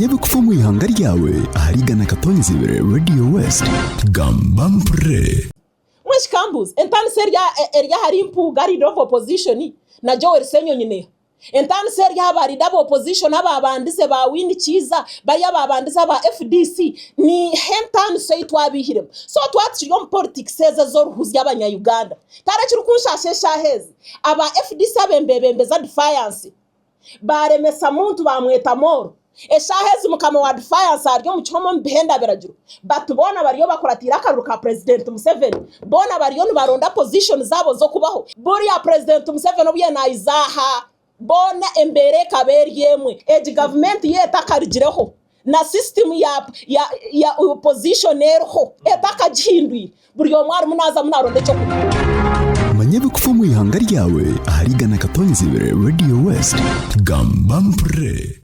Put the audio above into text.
Manya ebikufa omu ihanga ryawe ahari 100.2 Radio West. Gamba mpurire. Mbwenu shi kambuuze, entaaniso eri eri ahari Mpuuga leader of opposition na Joel Ssenyonyi neeha? Entaaniso eri aha ba leader ba opposition abaabandize ba Winnie Kiiza bari abaabandize aba FDC neeha entaaniso ei twabaihiremu? So twaba tukiri omu politics ezi ez'oruhuzya abanya Uganda, tihariho ekirikunshaasha eshaaha ezi, aba FDC abembebembeza defiance, Baaremesa Muntu baamweta Mooro. Eshaaha ezi mukama wa Defiance ari omu kihome omu bihenda biragiro. But boona bariyo bakuratiire akaruru ka Purezidenti Museveni. Boona bariyo nibaronda position zaabo z'okubaho. Buriya Purezidenti Museveni obu yaaba naiza aha, boona embeera ekaba eri emwe. Egi gavumenti yo etakarugireho na system ya ya ya opposition eriho etakagihindwire. Buri omwe arimu naazamu naaronda eky'okurya. Manya ebikufa omu ihanga ryawe ahari 100.2 Radio West. Gamba mpurire.